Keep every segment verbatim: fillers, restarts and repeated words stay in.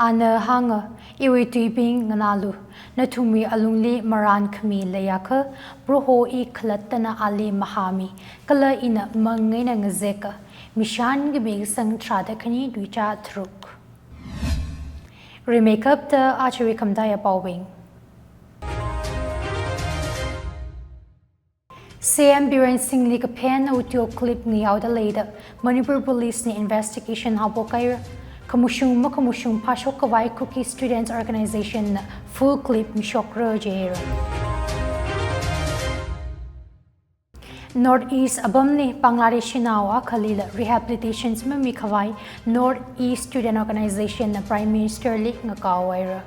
Ana hānga, iwui tuibing nganālu, nathumwui alungli marān khami leiakha, Proho i khalattana ali mahāmi, kala ina mang eina ngazeka. Mishan Khami kasang tharāda khani tuicha tharuk. Rimeikapta ajawui khamataiya paobing. C M Biren Singh li kaphen audio clip ngayaoda leida Manipur Police na investigation haophok haira. Khamashung makhamashung phāshok khavai Kuki Students Organization na full clip mishokra jihaira. North East apamli Bangladeshi nao akhalila rehabilitations mami khavai North East Student Organization na Prime Minister li ngakao haira.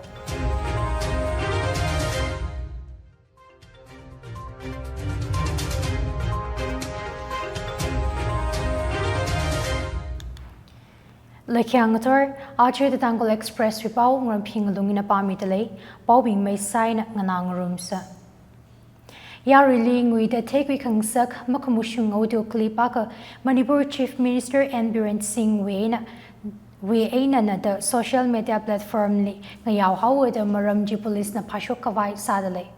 Laikhayang ngathor, aja The Tangkhul Express wui pao Ngarumphing Lungina pāmida lei, paobing maisai eina nganā ngarumsa. Yaruili nguida theikhui khangasak makhamashung audio clip akha Manipur Chief Minister N Biren Singh wui eina, wui einana da social media platform li ngayao haowa da maram chi police na phāshok khavai sāda lei.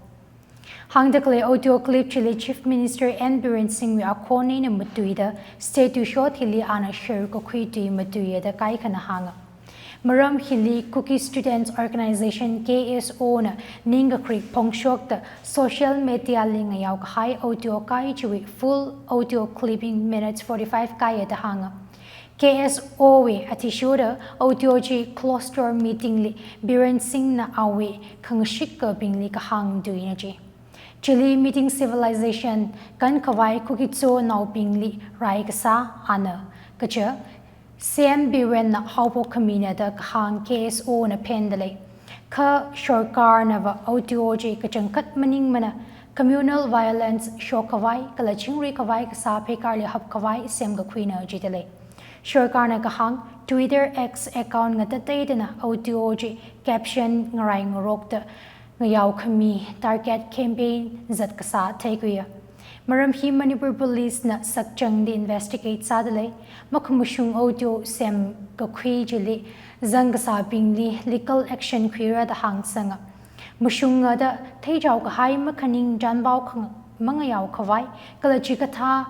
Hāngda khalei audio clip chili Chief Minister N Biren Singh wui akhon eina matuida statue shot hili ana share kakhui tui matuiya da kaikhana hānga. Maram hili Kuki Students Organization, K S O na ningkakrik phongshokda social media li ngayao kahai audio kai chiwui full audio clipping minutes forty-five kaiya da hānga. K S O wui athishurda audio chi closed door meeting li Biren Singh na awui khangashikkabingli kahāng tuina ji. Chili meeting civilization kan khavai Kuki Zo naobingli rai kasā ana, kaja C M Biren na haophok khamina da kahāng K S O na phenda lei. Kha sorkarna va audio chi kachangkhat maningmana, communal violence shok khavai, kala chingri khavai kasā pheikarli hap khavai semkakhuina jida lei. Sorkarna kahāng Twitter X account ngatateidana audio chi caption ngarai ngarokda ngayao khami target campaign zat kasā theikhuiya. Maram hi Manipur Police na sakchangda investigate sāda lei, makhamashung audio semkakhui chili zang kasābingli legal action khuira da hāngsanga. Mashunga da theichao kahai makhaning chanpao khang-, mangayao khavai, kala chikathā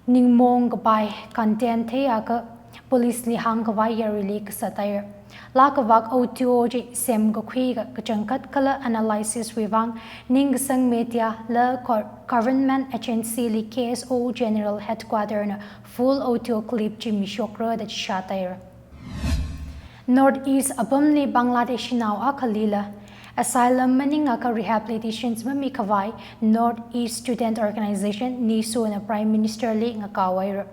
ningmaong kapai content theiakha police li hāng khavai yaruili kasā haira. Laa kavak audio chi semkakhui ka kachangkhat kala analysis wui vang ningkasang media la go-, government agency li K S O General Headquarter na full audio clip chi mishokra da chishat haira. North East apamli Bangladeshi nao akhalila asylum maningakha rehabilitations mami khavai North East Student Organization, NESO na Prime Minister li ngakao haira.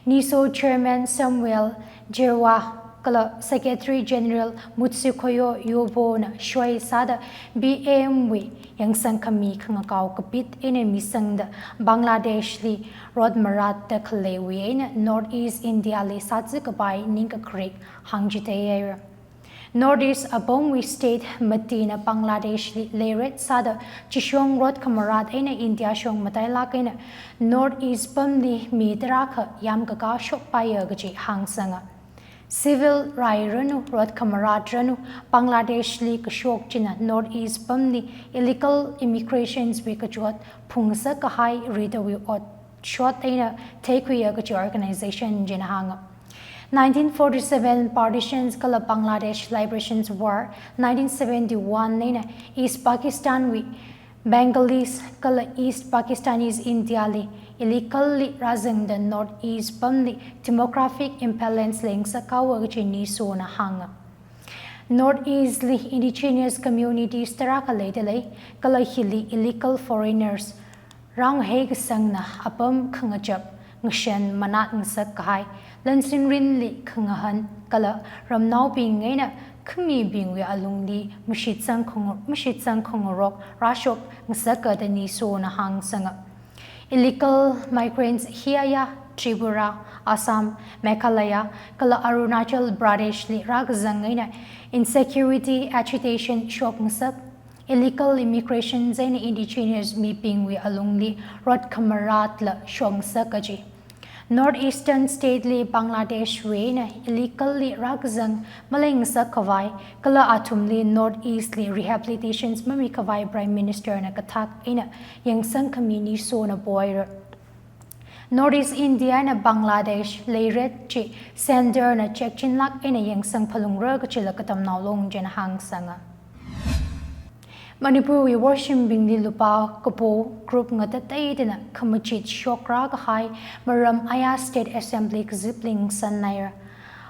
NESO Chairman Samuel Jerwa kala Secretary General Mutsikhoyo Yobo na soi sāda B M wui yangsang khami khangakao kapit eina misangda Bangladesh li rot maratda khaleiwui eina North East India li sātsi kapai ningkakrik hāngchithei haira. North East apamwui state matina Bangladesh li leiret sāda chishong rot khamarat eina India shong matailāk eina North East pamli mi tarākha yamkakā shokpaiya kaji hāngsanga. Civil rai ranu, rot khamarat ranu, Bangladesh li kashok china North East pamli illegal immigrations wui kachot phungsak kahai ridawui otshot eina theikhuiya kaji organization china hānga. Nineteen forty-seven partitions kala Bangladesh Liberation's War, nineteen seventy-one eina East Pakistan wui Bengalis kala East Pakistanis India li illegal li rāzangda North East pamli demographic imbalance leingsak haowa kaji NESO na hānga. North East li indigenous communities tarākha leida lei, kala hili illegal foreigners rāngahei kasangna apam khangachap ngashan manat ngasak kahai, lansin rinli khangahān kala ramnaobing eina khamibingwui alungli mashitsang khangu-, mashitsang khangarok rāshok ngasaka da NESO na hāngsanga. Illegal migrants hiya Tripura, Assam, Meghalaya kala Arunachal Pradesh li rākazang eina insecurity agitation shok ngasak, illegal immigration eina indigenous mibingwui alungli rot khamaratla shok ngasak kaji. North Eastern State li Bangladesh wui eina illegally rākazang maleisak khavai, kala athumli North East li rehabilitations mamikhavai Prime Minister na kathak eina yangsang khami nisona poira. North East India eina Bangladesh leiret chi Centre na chekchinlāk eina yangsang phalungra kachila katamnao long china hāngsanga. Manipur wui worshimbingli lupā kapo group ngatateidana khamachit shokra kahai maram aya State Assembly kazipli ngasannaira.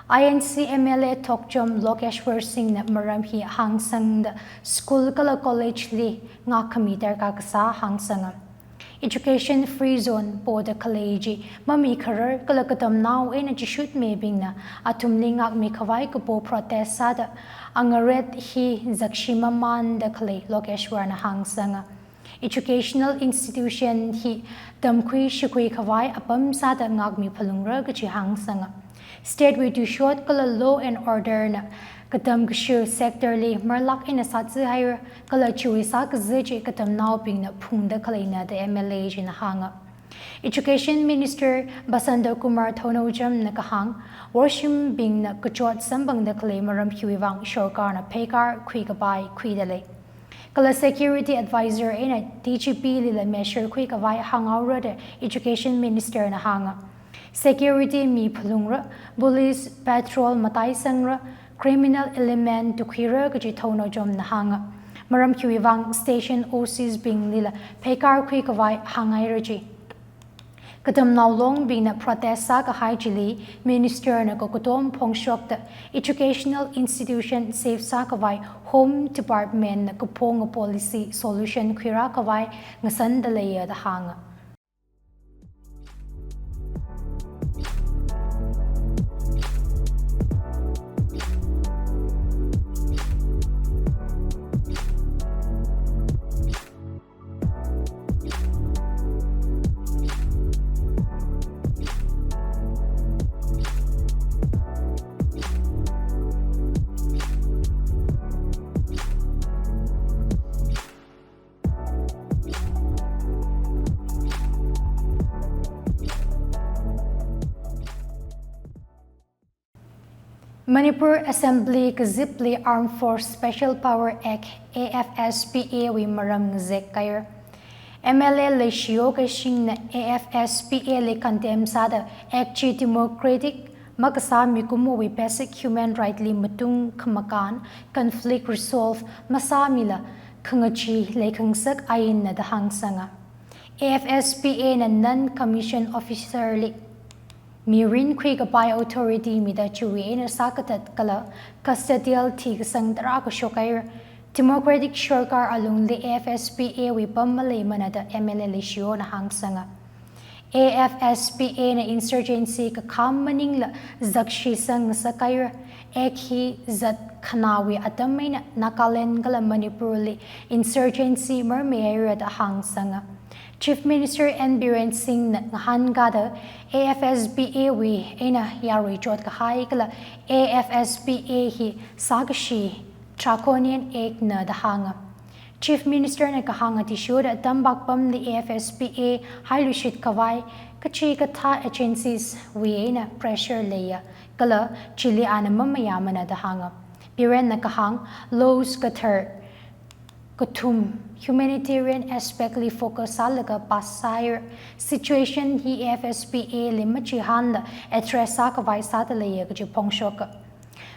I N C M L A Thokchom Lokeshwar Singh na maram hi hāngsangda school kala college li ngākhami darkar kasā hāngsanga. Education free zone poda khalei chi mamikharar kala katamnao eina chishutmibingna athumli ngākmikhavai kapo protest sāda angaret hi zakshi mamanda khalei Lokeshwar na hāngsanga. Educational institution hi tamkhui shakhui khavai apam sāda ngākmi phalungra kachi hāngsanga. State wui tuishot kala law and order na katam kashu sector li marlāk eina sātsi haira, kala chiwui sākazi chi katamnaobingna phungda khaleina da M L A china hānga. Education Minister Basanta Kumar Thounaojam na kahāng, worshimbingna kachot samphangda khalei maram hiwui vang sorkarna pheikar khuikapai khuida lei. Kala Security Advisor eina D G P lila measure khuikhavai hānghaora da Education Minister na hānga. Security mi phalungra, police patrol mataisangra, criminal element tukhuira kachi Thounaojam na hānga. Maram hiwui vang station O Cs binglila pheikar khuikhavai hānghaira chi. Katamnao longbingna protest sākahai chili Minister na kakatom phongshokta educational institution safe sākhavai Home Department na kaphonga policy solution khuirākhavai ngasanda leiya da hānga. Manipur Assembly kazipli Armed Force Special Power Act, A F S P A wui maram ngazek kahaira. M L A Leishio Keishing na A F S P A li condemn sāda Act chi democratic makasā mikumowui basic human right li matung khamakān conflict resolve masāmila khangachee leikhangasak ainna da hāngsanga. A F S P A na non-commissioned officer li mirin khuikapai authority mida chiwui eina sākathat kala custodial thikasang tarākha shok haira. Democratic sorkar alungli A F S P A wui pam maleimana da M L A Leishio na hāngsanga. A F S P A na insurgency kakham maningla zakshisang sākahaira. Act hi zat khanāwui atam eina Nagaland kala Manipur li insurgency marmeihaira da hāngsanga. Chief Minister N Biren Singh na ngahānkada A F S P A wui eina yarui chotkahai kala A F S P A hi sākashi Draconian Act na da hānga. Chief Minister na kahāng athishurda atam bakpamli A F S P A hailuishit khavai kachikathā agencies wui eina pressure leiya, kala chili ana mamayāmana da hānga. Biren na kahāng, laws kathar kathum humanitarian aspect li focus sālaga pass sāhaira. Situation hi A F S P A li machihānla address sākhavai sāda leiya kachi phongshoka.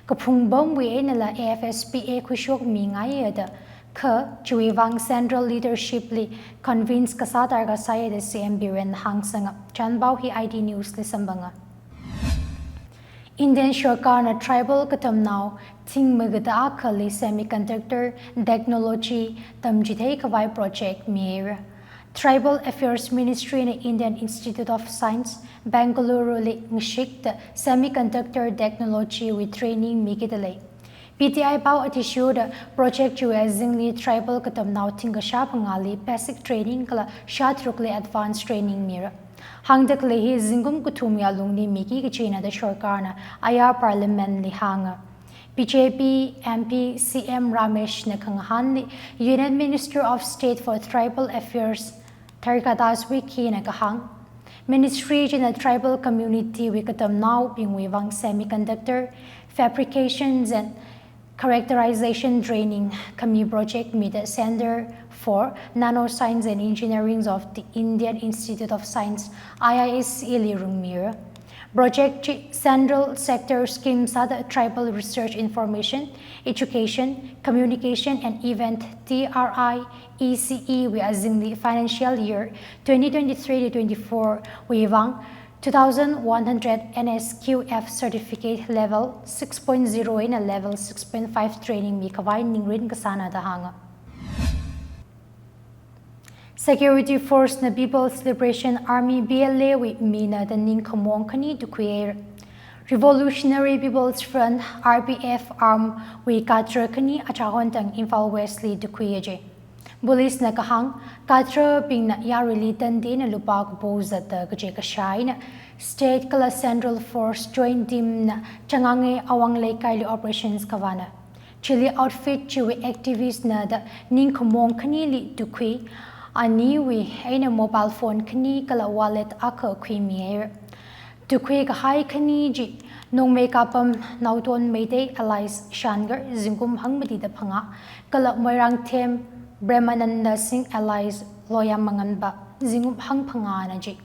Kaphung pamwui einala A F S P A khuishokmingaiya da, kha chiwui vang central leadership li convince kasā darkar sāya da C M Biren hāngsanga. Chānpao hi I D News li samphanga. Indian sorkarna tribal katamnao thingmagada akhali semiconductor technology tamchithei khavai project mihaira. Tribal Affairs Ministry na Indian Institute of Science, Bengaluru li ngashikta semiconductor technology wui training mikida lei. P T I pao athishurda project chiwui azingli tribal katamnao thingkashā phangāli basic training kala shātharukli advanced training mira. Hāngda khalei hi zingkum kathumwui alungli miki kachina da sorkarna ayar Parliament li hānga. B J P M P C M Ramesh na khangahānli Union Minister of State for Tribal Affairs Dwarkadas Wiki na kahāng, Ministry china tribal community wui katamnaobingwui vang semiconductor fabrications and characterization training khami project mida Center for Nanoscience and Engineering of the Indian Institute of Science, I I S E li rungmira. Project chi central sector scheme sāda Tribal Research, Information, Education, Communication and Event, T R I E C E wui azingli financial year twenty twenty-three to twenty-four wui vang two thousand one hundred N S Q F certificate level six point zero eina level six point five training mikhavai ningrin kasāna da hānga. Security Force na People's Liberation Army, P L A wui mina da ningkhamong khani tukhuihaira. Revolutionary People's Front, R P F arm wui cadre khani achahon tang Imphal West li tukhuiya ji. Police na kahāng, cadre bingna yaruili tandi eina lupā kapo zatda kaje kashai eina State kala Central Force Joint Team na Changangei Awang Leikaili operations kavāna. Chili outfit chiwui activist na da ningkhamong khanili tukhui, aniwui eina mobile phone khani kala wallet akha khuimihaira. Tukhui kahai khani chi Nongmei Kapam Naoton Meitei alias Shangar, zingkum hangmati da phangā, kala Moirangthem Premananda Singh alias Loya Manganba, zingkum hangphangāna ji.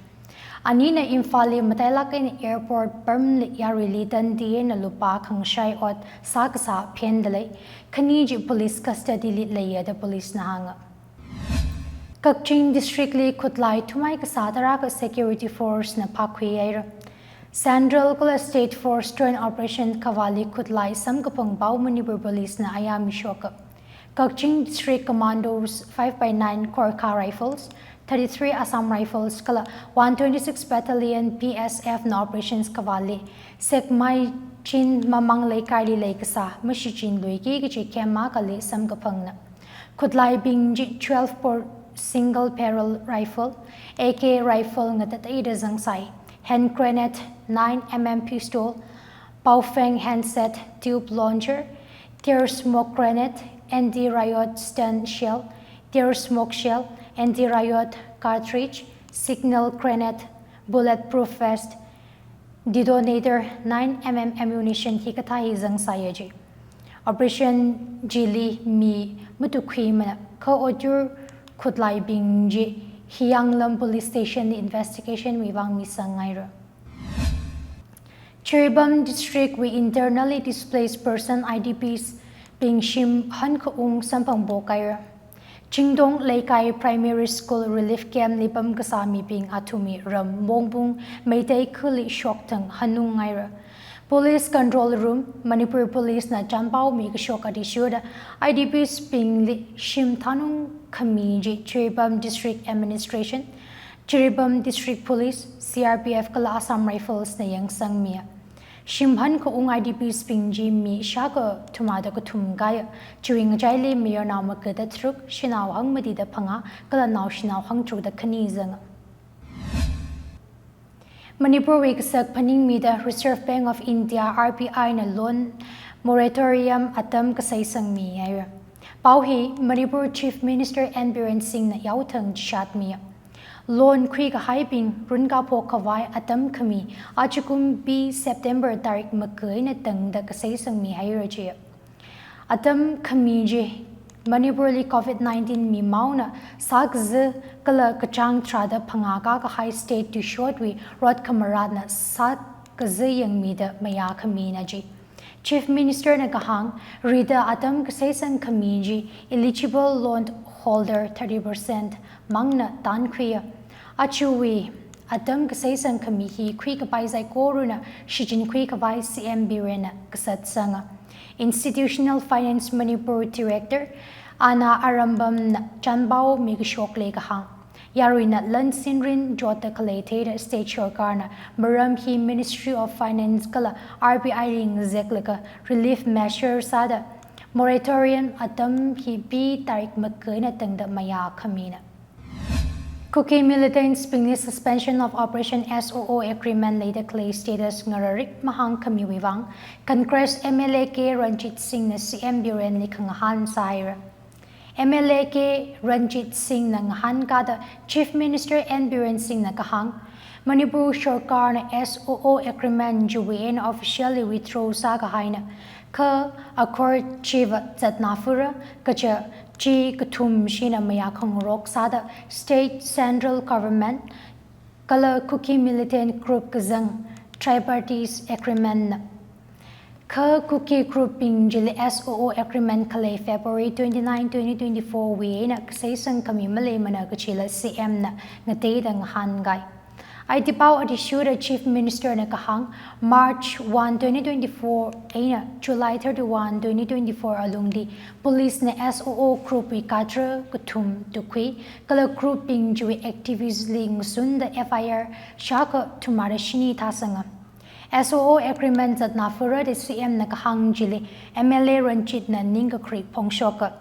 Anina Imphal li matailāk eina airport pamli yaruili tandi eina lupā khangshai ot sākasā phendalei, khani chi police custody li leiya da police na hānga. Kakching District li khutlai thumai kasā tarākha Security Force na phākhuihaira. Central kala State Force Joint Operation kavāli khutlai samkaphang pao Manipur Police na ayā mishoka. Kakching District Commandos five by nine Gorkha Rifles, thirty-three Assam Rifles kala one twenty-six Battalion B S F na operations kavāli Sekmai Chin Mamang Leikaili leikasā Mashichin Luiki kaji camp akhali samkaphangna. Khutlaibing chi twelve bore single barrel rifle, A K rifle ngatateida zangsai, hand grenade, nine M M pistol, Baofeng handset, tube launcher, tear smoke grenade, anti-riot stun shell, tear smoke shell, anti-riot cartridge, signal grenade, bulletproof vest, detonator, nine M M ammunition hikathā hi zangsaiya ji. Operation chili mi matukhuimana, kha otur khutlaibing chi Hiyanglam Police Station investigation wui vang misangngaira. Jiribam District wui internally displaced person, I D Ps, bing shim hankhaung samphang pokhaira. Chingdong Leikai Primary School relief camp li pamkasā mibing athumwui ram Mongbung Meitei khali shokthang hanungngaira. Police control room, Manipur Police na chanpao mikashok athishurda I D Ps bingli shim thanung khami chi Jiribam District Administration, Jiribam District Police, C R P F kala Assam Rifles na yangsangmiya. Shim hankhaung I D Ps bing chi mi shākha thumada kathum kāya, chiwui ngachaili mayarnao magada tharuk, shanao hangmati da phangā, kala naoshinao hangtharuk da khani zanga. Manipur wui kasak phaningmida Reserve Bank of India, R B I na loan moratorium atam kasai sangmihaira. Pao hi Manipur Chief Minister N Biren Singh na yaothang chishatmiya. Loan khuikahaibing runkaphok khavai atam khami ajakum pi September tarik makha eina tangda kasai sangmihaira ji. Atam khami chi Manipur li covid nineteen mimaona sākaza kala kachāng tharāda phangā kākahai state tuishotwui rot khamaratna sākaza yangmida mayā khamina ji. Chief Minister na kahāng, rida atam kasaisang khami chi eligible loan holder thirty percent mangna tankhuiya. Achuwui atam kasaisang khami hi khuikapai saikorana shichinkhui khavai C M Biren na kasatsanga. Institutional Finance Manipur Director Ana Arambam na chanpao mikashokli kahāng, yaruina lan sinrin jotda khalei theida state sorkarna maram hi Ministry of Finance kala R B I li ngazeklaga relief measure sāda moratorium atam hi pi tarik makha eina tangda mayā khamina. Kuki militants bingli Suspension of Operation, S O O agreement leida khalei status ngararik mahāng khamiwui vang Congress M L A K Ranjit Singh na C M Biren li khangahān sāhaira. M L A K Ranjit Singh na ngahānkada Chief Minister N Biren Singh na kahāng, Manipur Sarkar na S O O agreement chiwui eina officially withdraw sākahaina. Kha accord chiva zatna fura, kaja chi kathum shina mayā khangarok sāda state, central government kala Kuki militant group kazang tripartite agreement na. Kha Kuki group bing chili S O O agreement khalei February twenty-nine, twenty twenty-four wui eina kaseisang khami maleimana kajila C M na ngateida ngahānkai. Aiti pao athishurda Chief Minister na kahāng, March one, twenty twenty-four eina July thirty-one, twenty twenty-four alungli police na S O O group wui cadre kathum tukhui, kala group bing chiwui activist li ngasunda F I R shākha thumara shini thāsanga. S O O agreement zatna fura da C M na kahāng chili M L A Ranjit na ningkakri phongshoka.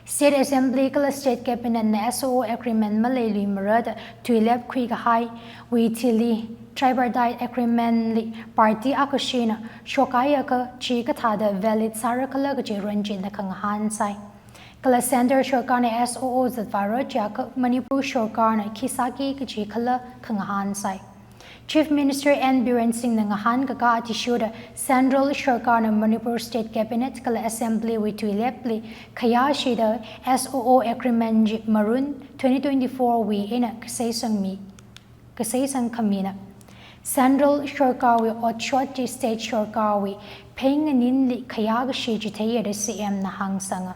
State Assembly kala State Cabinet na S O O agreement maleiluimara da tuilep khuikahaiwui thili tripartite agreement li party akhashina shokhaiakha chi kathāda valid sāra khala kaji Ranjit na khangahān sai. Kala Centre Sarkar na S O O zatvāra chiakha Manipur Sarkar na khi sāki kaji khala khangahān sai. Chief Minister N Biren Singh na ngahānkaka athishurda Central Sarkar na Manipur State Cabinet kala Assembly wui tuilepli khayāshida S O O agreement chi Marun twenty twenty-four wui eina kaseisangmi, kaseisang khamina. Central Sarkar wui otshot chi State Sarkar wui phenganinli khayākashi chitheiya da C M na hāngsanga.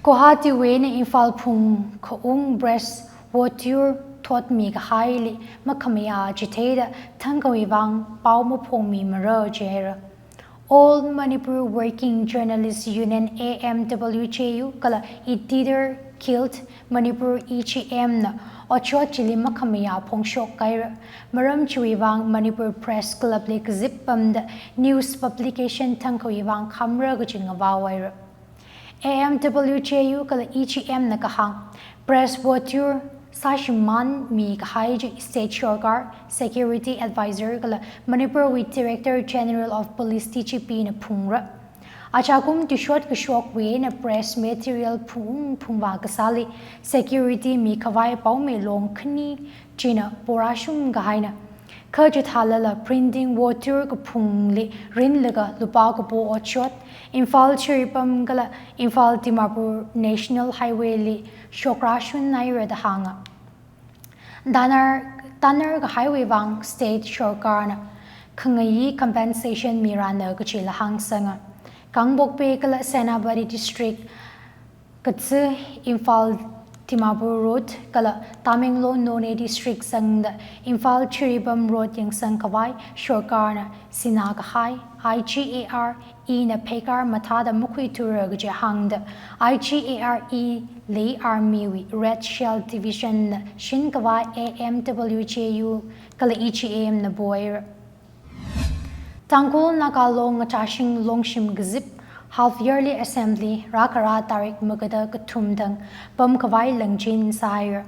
Guwahati wui eina Imphal phung khaung breast votur thotmi kahaili makhamayā chitheida thangkhawui vang pao maphongmimara jihaira. All Manipur Working Journalists Union, A M W J U, kala Editor Guild Manipur, E G M na otshot chili makhamayā phongshok kahaira. Maram chiwui vang Manipur Press Club li kazip pamda news publication thangkhawui vang khamra kaji ngavao haira. A M W J U kala E G M na kahāng, press votur sāshimānmi kahai chi State Sarkar, Security Advisor kala Manipur wui Director General of Police, D G P na phungra. Achakum tuishot kashokwui eina press material phung phungvā kasāli security mikhavai paomei long khani china porashung kahaina. Kha chithālala printing votur kaphungli rinlaga lupā kapo otshot, Imphal Jiribam kala Imphal Dimapur National Highway li shokrashun haira da hānga. Tanar, tanar kahaiwui vang State Sarkar na khangayi compensation mirana kajila hāngsanga. Kangpokpi kala Senapati District kachi Imphal Dimapur Road kala Tamenglong Noney District zangda Imphal Jiribam Road yangsang khavai Sarkar na sinā kahai I G A R E na pheikar mathāda makhuithura kaji hāngda I G A R E li Army wui Red Shell Division na shin khavai A M W J U kala E G M na poira. Tangkhul Naga Long Ngachashing Longshim Kazip Half Yearly Assembly rākhara tarik magada kathum thang pamkhavai langchin sāhaira.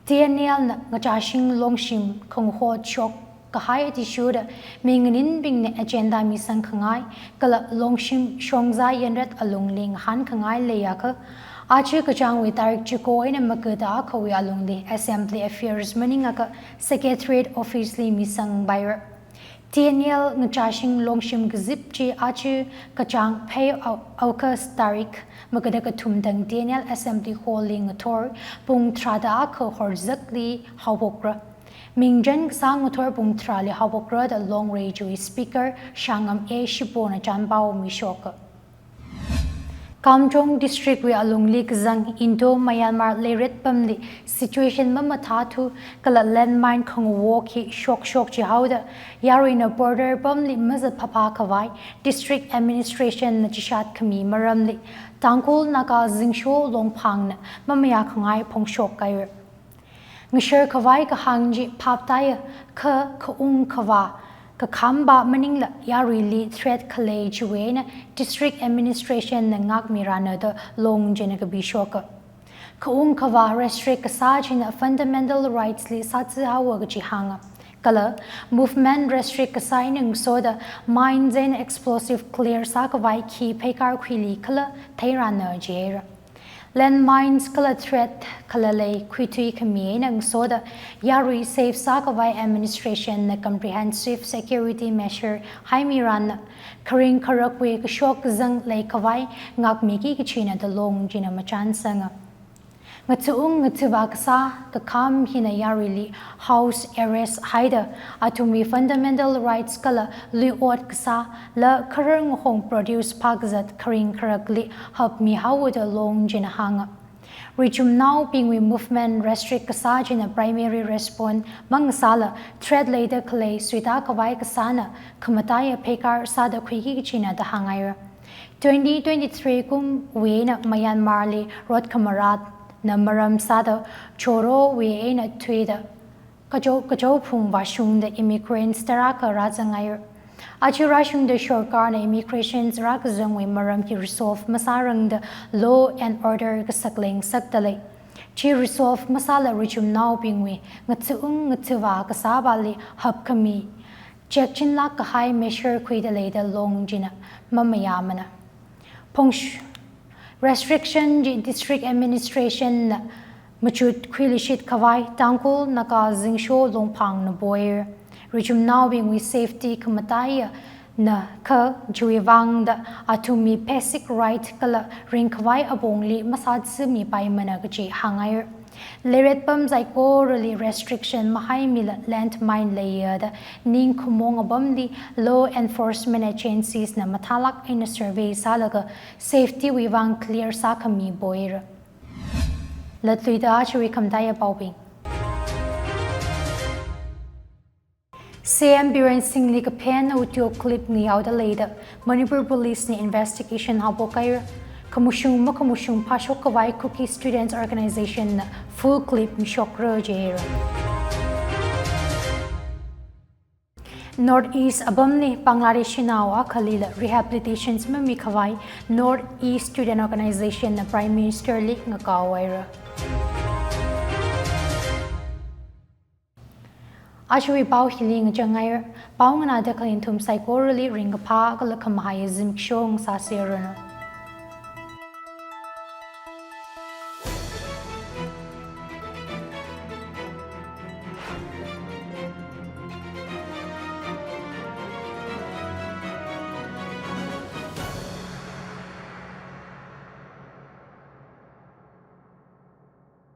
T N L na Ngachashing Longshim khangahot shok kahai athishurda minganinbingna agenda misang khangai kala Longshim shongza yanrat alungli ngahān khangai leiakha, aja kachāngwui tarik chiko eina magada akhawui alungli Assembly Affairs maningakha Secretariat Office li misang paira. T N L Ngachashing Longshim Kazip chi aja kachāng phei Au-, August tarik magada kathum thang T N L Assembly Hall li ngathor pung tharāda akha horzakli haophokra. Mingchan kasā ngathor pung tharāli haophokra da Long Rei chiwui Speaker Shangam A Shipona chānpao mishoka. Kamjong District wui alungli kazang Indo-Myanmar leiret pamli situation mamathāthu kala landmine khangawok hi shokshok chihaoda yaruina border pamli mazat phapha khavai District Administration na chishat khami maramli Tangkhul Naga Zingsho Longphang na mamayā khangai phongshok kahaira. Ngashar khavai kahāng chi phaptaiya kha khaung khavā kakhāmpa maningla yaruili threat khalei chiwui eina District Administration na ngākmirana da Long china kapishoka. Khaung khavā restrict kasā china fundamental rights li sātsi haowa kaji hānga. Kala movement restrict kasā eina ngasoda mines and explosive clear sākhavai khi pheikar khuili khala theirana jihaira. Landmines kala threat khalalei khuithui khami eina ngasoda yarui save sākhavai administration na comprehensive security measure haimiranna kharing kharakwui kashok kazang leikhavai ngākmiki kachina da long china machansanga. Ngathaung ngathavā kasā kakham hina yaruili house arrest haida athumwui fundamental rights kala lui ot kasā la kharar ngahong produce phākazat kharing kharakli hapmihaoda long china hānga. Richumnaobingwui movement restrict kasā china primary response mangasāla threat leida khalei suitākhavai kasāna khamataiya pheikar sāda khuiki kachina da hāngngaira. Twenty twenty-three kumwui eina Myanmarli rot khamarātna maram sāda Chorowui eina thuida Kajo, Kajo phung vāshungda immigrants tarākha rāzangngaira. Aja rāshungda sorkarna immigration rākazangwui maram hi resolve masārangda law and order kasakleng sakda lei. Chi resolve masāla richumnaobingwui ngathaung ngathavā kasāvāli hapkhami chekchinlāk kahai measure khuida leida long china mamayāmana. Phongsh-, restriction chi district administration na machut khuiluishit khavai Tangkhul Naga Zingsho Longphangna poi. Richumnaobingwui safety khamataiya na kha chiwui vangda athumwui basic right kala ringkhavai apongli masāzimipaimana kaji hāngngaira. Leiret apam saikorali restriction mahaimila landmine leiya da ningkhumong apamli law enforcement agencies na mathālāk eina survey sālaga safety wui vang clear sākhami poira. Latluida chiwui khamataiya paobing. C M Biren Singhli kaphen audio clip ngayaoda leida Manipur Police na investigation haophok haira. Khamashung makhamashung phāshok khavai Kuki Students Organization na full clip mishokra jihaira. North East apamli Bangladeshi nao akhalila rehabilitation mami khavai North East Student Organization na Prime Minister li ngakao haira. Ajawui pao hili ngachang haira. Pao nganāda khalei nathum saikorali ringkaphā kala khamahai zimiksho ngasāseranu.